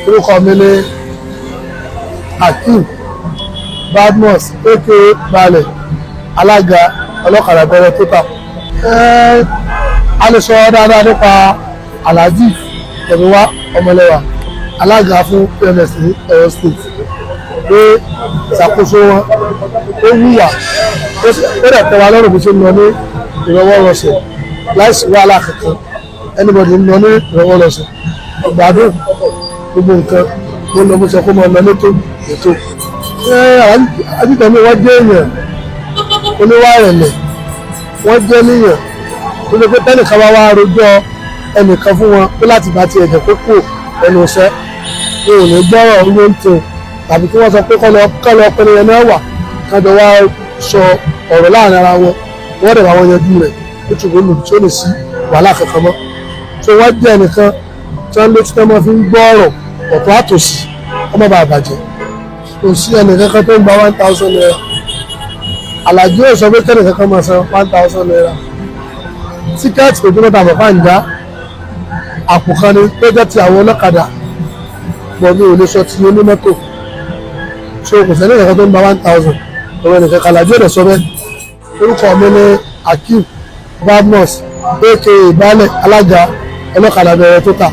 Orúkọ mi ni Akeem Badmus, aka Balẹ̀, alága ọlọ́kadà bẹ̀rẹ̀ tó tà. A lè sọ dáadáa nípa Alhaji Tomiwa Ọmọlẹ́wà, alága fún PMS ní Ọ̀yọ́ State, pé ìṣàkóso wọn ó wúwà, ó dẹ̀ tẹ́ wa lọ́rùn bó ṣe ń lọ ní ìrọwọ́rọsẹ̀ láìsí wàhálà kankan. Anybody ń lọ ní ìrọwọ́rọsẹ̀, ọgbàdùn gbogbo nǹkan ló lọ bó ṣe kó máa lọ létò ètò. Alhaji Tomiwa jẹ́ èèyàn oníwà ìrẹ̀lẹ̀. Wọ́n jẹ́ níyàn tó ṣe pé tẹ́nìkan bá wá rojọ́ ẹnìkan fún wọn pé láti bá tiẹ̀ jẹ́ pé kò ẹnu iṣẹ́, wọn ò ní gbọ́rọ̀ ló ń tún, tàbí kí wọ́n sọ pé kọ́lọ́ pẹ́ni yẹn náà wà kájọ wá sọ ọ̀rọ̀ láàrin ara wọn, wọ́n dẹ̀ bá wọn yanjú rẹ̀ nítorí lòdì tí ó lè sí wàhálà kankan mọ́. So wọ́n jẹ́ ẹnìkan tí wọ́n létí tí wọ́n fi ń gbọ́ ọ̀rọ̀ ọ̀tọ̀ àtòsí ọmọ bá bàjẹ́. Kò sí ẹnìkankan tó ń gba ₦1,000. Àlàjì yóò sọ pé kẹ́nìkankan máa san ₦1,000. Ticket tó dúró tàbí fàǹjà àpò kan ni tó jẹ́ ti àwọn ọlọ́kadà pọ̀, mi ò lè sọ ti onímọ́tò. So kò sẹ́ni kankan tó ń gba 1,000 ọ̀rọ̀ ẹnìkan kan. Àlàjì ò lè sọ bẹ́ẹ̀. Orúkọ mi ni Akeem Badmus, aka Baálẹ̀, alága ọlọ́kadà bẹ̀rẹ̀ tó tà.